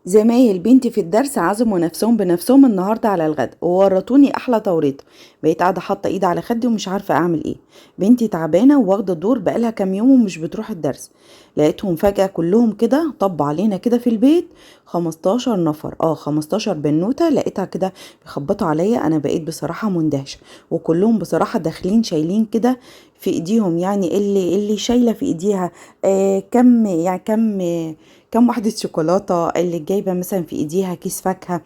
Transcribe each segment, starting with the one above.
زمايل بنتي في الدرس عزموا نفسهم بنفسهم النهارده على الغداء وورطوني احلى توريطه. بقيت قاعدة حاطه ايدي على خدي ومش عارفه اعمل ايه. بنتي تعبانة وواخده دور بقالها كام يوم ومش بتروح الدرس. لقيتهم فجاة كلهم كده طبوا علينا كده في البيت 15 نفر، 15 بنوته لقيتها كده بيخبطوا عليا. انا بقيت بصراحة مندهشه، وكلهم بصراحة داخلين شايلين كده في ايديهم، يعني اللي شايله في ايديها كم، يعني كم واحدة شوكولاتة، اللي جايبة مثلا في ايديها كيس فاكهة.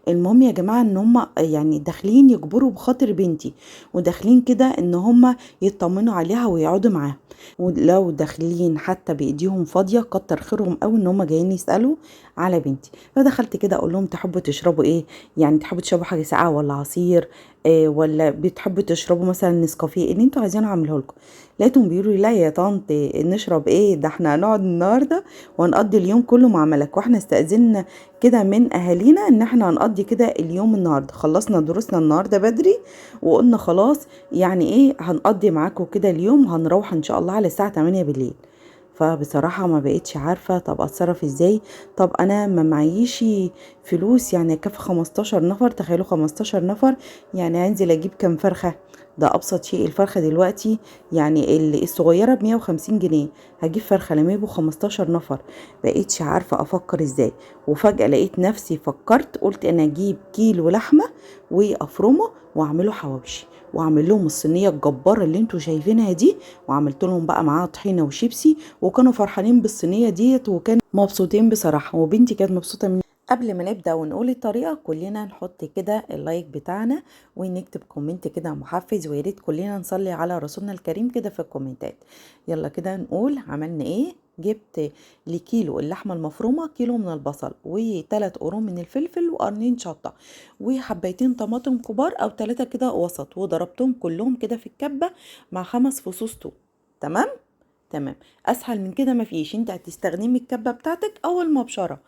المهم يا جماعة ان هم يعني داخلين يجبروا بخاطر بنتي، وداخلين كده ان هم يطمنوا عليها ويقعدوا معاها، ولو داخلين حتى بايديهم فاضية كتر خيرهم قوي ان هم جايين يسألوا على بنتي. فدخلت كده اقول لهم تحبوا تشربوا ايه، يعني تحبوا تشربوا حاجة ساقعة ولا عصير، ولا بتحبوا تشربوا مثلا نسكافيه، اللي انتوا عايزينه اعمله لكم. لقيتهم بيقولوا لي لا يا طنط نشرب ايه، ده احنا هنقعد النهارده وهنقضي اليوم كله مع ملك، واحنا استأذنا كده من اهالينا ان احنا هنقضي كده اليوم النهارده، خلصنا دروسنا النهارده بدري وقلنا خلاص يعني ايه هنقضي معاكم كده اليوم، وهنروح ان شاء الله على الساعة 8 بالليل. فبصراحة ما بقتش عارفة طب اتصرف ازاي، طب انا ما معيش فلوس يعني اكفي 15 نفر، تخيلوا 15 نفر يعني هنزل اجيب كام فرخة، ده ابسط شيء. الفرخة دلوقتي يعني الصغيرة بمية وخمسين جنيه، هجيب فرخة لما يبقوا 15 نفر. بقيتش عارفة افكر ازاي، وفجأة لقيت نفسي فكرت قلت انا اجيب كيلو لحمة وافرمه واعمله حواوشي، واعمل لهم الصينية الجبارة اللي انتوا شايفينها دي، وعملت لهم بقى معاها طحينة وشيبسي، وكانوا فرحانين بالصينية ديت وكانوا مبسوطين بصراحة، وبنتي كانت مبسوطة مني. قبل ما نبدأ ونقول الطريقة كلنا نحط كده ال like بتاعنا ونكتب comment كده محفز، ويا ريت كلنا نصلي على رسولنا الكريم كده في الكومنتات. يلا كده نقول عملنا ايه. جبت لكيلو اللحمة المفرومة كيلو من البصل وتلات قرون من الفلفل وقرنين شطة وحبايتين طماطم كبار او 3 كده وسط، وضربتهم كلهم كده في الكبة مع 5 فصوص توم. تمام تمام، اسهل من كده مفيش. انت هتستخدمي الكبة بتاعتك او المبشرة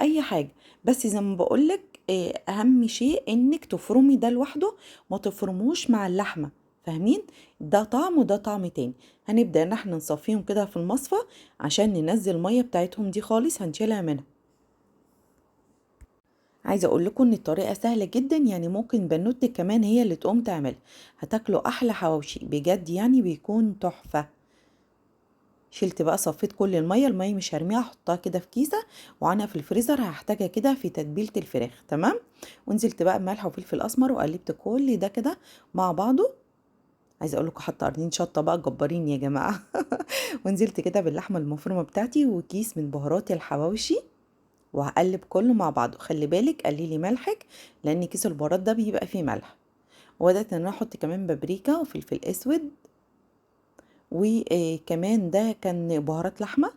اي حاجة، بس زي ما بقولك، اهم شيء انك تفرمي ده لوحده، ما تفرموش مع اللحمة، فاهمين؟ ده طعم وده طعم تاني. هنبدأ ان احنا نصفيهم كده في المصفى عشان ننزل المية بتاعتهم دي خالص، هنشيلها منها. عايزة اقول لكم ان الطريقة سهلة جدا، يعني ممكن بنوتك كمان هي اللي تقوم تعملها، هتاكلوا احلى حواوشي بجد، يعني بيكون تحفة. شلت بقى صفيت كل المية، المية مش هرميها، احطها كده في كيسة وعنها في الفريزر، هحتاجها كده في تتبيلة الفراخ. تمام، ونزلت بقى بملح وفلفل اسمر وقلبت كل ده كده مع بعضه. عايزه اقول لكم حاطه قرنين شطه بقى جبارين يا جماعة. ونزلت كده باللحمه المفرومه بتاعتي وكيس من بهارات الحواوشي، وهقلب كله مع بعضه. خلي بالك قللي ملحك لان كيس البهارات ده بيبقى فيه ملح. وبدات ان انا احط كمان بابريكا وفلفل اسود، وكمان ده كان بهارات لحمه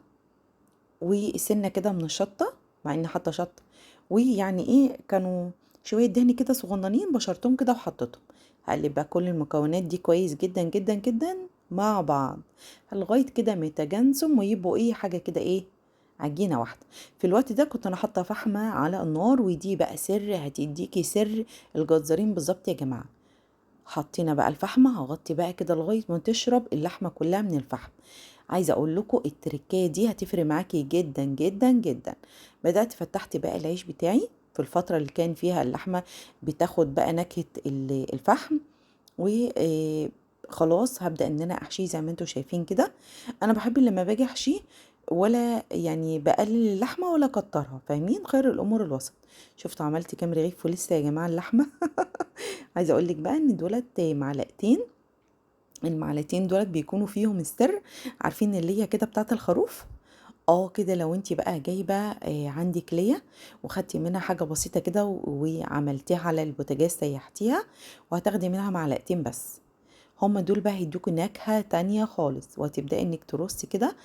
وسنة كده من الشطه، مع اني حاطه شطه، ويعني ايه كانوا شوية دهن كده صغننين بشرتهم كده وحطيتهم. هقلب بقى كل المكونات دي كويس جدا جدا جدا مع بعض لغاية كده ما يتجانسوا ويبقوا ايه حاجة كده ايه عجينه واحدة. في الوقت ده كنت انا حاطه فحمه على النار، ودي بقى سر هتديكي سر الجزارين بالظبط يا جماعة. حطينا بقى الفحمه، هغطي بقى كده لغاية ما تشرب اللحمة كلها من الفحم. عايزه اقول لكم التركايه دي هتفرق معاكي جدا جدا جدا. بدات فتحت بقى العيش بتاعي في الفترة اللي كان فيها اللحمة بتاخد بقى نكهة الفحم، وخلاص هبدا ان انا احشيه زي ما انتم شايفين كده. انا بحب لما باجي احشيه ولا يعني بقلل اللحمة ولا اكترها، فاهمين؟ خير الامور الوسط. شفتوا عملت كام رغيف ولسه يا جماعة اللحمة. عايزه اقول لك بقى ان دولت معلقتين، المعلقتين دولت بيكونوا فيهم السر، عارفين اللي هي كده بتاعه الخروف؟ كده لو انتي بقى جايبه، عندك ليا وخدتي منها حاجة بسيطة كده وعملتيها على البوتاجاز سيحتيها، وهتاخدي منها معلقتين بس، هما دول بقى هيدوكوا نكهة تانية خالص. وهتبداي انك ترصي كده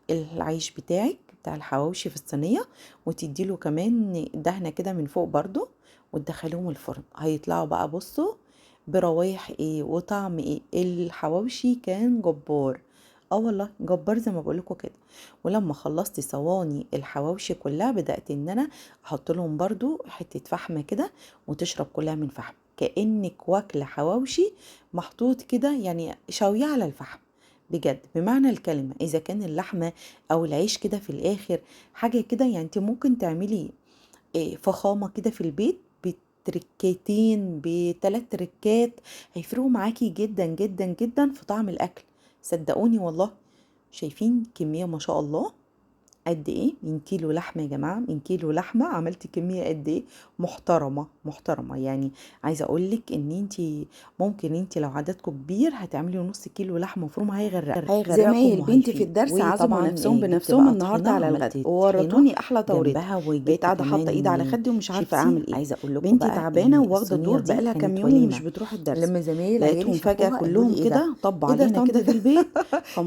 العيش بتاعك بتاع الحواوشي في الصينية، وتديله كمان دهنه كده من فوق برضو، وتدخليهم الفرن. هيطلعوا بقى بصوا بروايح ايه وطعم ايه. الحواوشي كان جبار، والله جبار زي ما بقول لكم كده. ولما خلصت صواني الحواوشي كلها بدأت ان انا احط لهم برضو حتة فحمة كده وتشرب كلها من فحم، كأنك واكلة حواوشي محطوط كده يعني شوية على الفحم بجد بمعنى الكلمة. إذا كان اللحمة أو العيش كده في الآخر حاجة كده، يعني انت ممكن تعملي فخامة كده في البيت، بتركتين ب3 تركات هيفرقوا معاكي جدا جدا جدا في طعم الاكل، صدقوني والله. شايفين كمية ما شاء الله قد ايه من كيلو لحمه يا جماعة، من كيلو لحمه عملت كمية قد ايه محترمه محترمه. يعني عايزه اقول لك ان انت ممكن انت لو عددكم كبير هتعملي نص كيلو لحمه مفروم هيغرقكم. زمايل بنتي في وهيفيد. الدرس عزموا وطبعا نفسهم جبت بنفسهم بقى النهارده طحينه، على عملت الغدا طحينه وورطوني احلى توريطه. جنبها، بقيت وجبت قاعدة حاطه ايد على كمان خدي ومش عارفه شيبسي. اعمل ايه. عايزه اقول لكم بنتي بقى تعبانة ان وواخده الصينية الدور دي بقالها كام كانت يوم ومش وليمة. بتروح الدرس. لما زمايل عيالي لقيتهم فجاة شافوها قالوا لي كلهم ايه ده، كده طبوا ايه ده يا علينا طنط كده في ده، البيت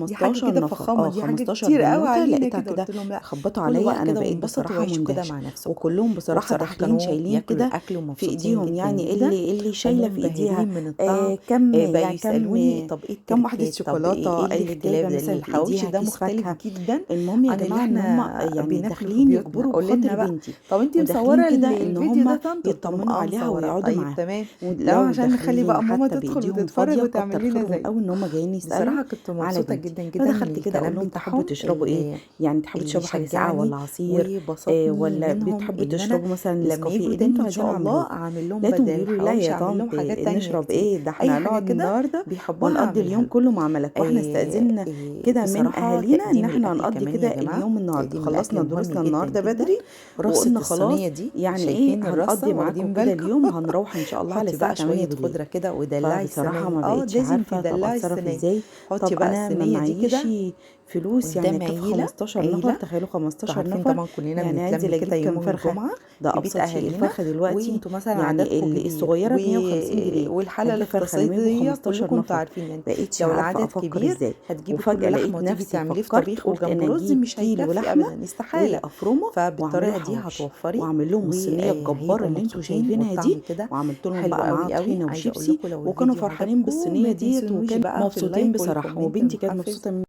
دي حاجة 15 كده نفر، فخامة، دي حاجة 15 كتير قوي بنوته علينا لقيتها كده. كده قلت لهم لا، خبطوا كلوا عليا. بقى انا كده بقيت وانبسطوا بصراحة وعيشوا كده مندهشه، مع نفسكم. وكلهم بصراحة وبصراحة داخلين كانوا شايلين بياكلوا كده الاكل في ومبسوطين ايديهم، جدا يعني جدا، اللي شايله في ايديها ومنبهرين من الطعم. كم بقى يعني كم يسالوني طب ايه كم واحدة التركات، طب ايه شوكولاتة، ايه اللي الاختلاف جايبه ده، مثلا في الحواوشي ايديها ده كيس مختلف فاكهة. جدا المهم يا عن اللي جماعة ان هم احنا يعني بناكله في داخلين بيوتنا. يجبروا قولي لنا بخاطر بقى، بنتي، طب انتي وداخلين مصوره كده ان الفيديو ده هم طنط؟ قلت لهم يطمنوا اه عليها مصوره. ويقعدوا طيب معاها. تمام تمام، ولو عشان نخلي داخلين بقى ماما حتى تدخل بايديهم وتتفرج فاضية وتعمل كتر لنا خيرهم زي. قوي ان هم جايين يسالوا بصراحة كنت على مبسوطة بنتي. جدا جدا من فدخلت كده اقول الكلام لهم تحبوا بتاعهم تشربوا ايه، اللي يعني تحبوا اللي تشربوا حاجة ساقعه شجعني ولا عصير، وبسطني ولا منهم، بتحبوا ان انا تشربوا مثلا لما نسكافيه، يجوا اللي تاني انتوا ان عايزينه شاء اعمله الله لكم. اعمل لهم لقيتهم بدل بيقولوا لا الحواوشي يا اعمل لهم طنط حاجات تانية نشرب كتير، ايه، ده اي احنا حاجة هنقعد كده النهارده بيحبوها ونقضي اعملها اليوم لهم. كله مع ملك. واحنا استأذنا كده من بصراحة اهالينا ان تقديم احنا الاكل هنقضي كمان كده يا جماعة، اليوم النهارده، تقديم الاكل خلصنا مهم دروسنا جدا النهارده جدا. بدري رصه وقلنا خلاص الصينية دي، يعني ايه شايفين الرصه، هنقضي معاكم واخدين كده بالكم؟ اليوم، هنروح ان شاء الله على حطي الساعة بقى 8 شوية بالليل. خضرة كده ودلعي فبصراحة الصينية، ما بقتش لازم عارفه طب تدلعي اتصرف الصينية. ازاي. حطي طب بقى انا ما الصينية دي كده معيش فلوس يعني قدام اكفي عيله 15 نفر، عيله. تخيلوا انتوا 15 عارفين نفر، طبعا كلنا يعني بنتلم هنزل كده اجيب كام يوم فرخة؟ الجمعة ده في بيت ابسط شيء اهالينا، الفرخه دلوقتي وانتوا مثلا يعني عددكم كبير الصغيرة ب 150 جنيه، والحالة هجيب فرخة لمين ب الاقتصادية 15 كلكم انتوا نفر؟ عارفين يعني، بقيتش لو عارفه العدد افكر كبير ازاي. هتجيبي كيلو وفجاة لحمه لقيت وتيجي نفسي تعمليه في فكرت طبيخ قلت وجنب انا رز اجيب مش كيلو هيكفي لحمه ابدا، استحالة. وافرمه فبالطريقه واعمله دي حواوشي، هتوفري واعمل لهم الصينية الجبارة وهيبقوا اللي انتوا مبسوطين شايفينها والطعم دي، كده وعملت لهم حلو بقى معاها قوي قوي. طحينه عايزه اقول وشيبسي، لكم لو وكانوا الفيديو فرحانين عجبكم بالصينيه ما ديت تنسونيش وكانوا بقى في مبسوطين اللايك بصراحة، والكومنت وبنتي كانت المحفز. مبسوطة.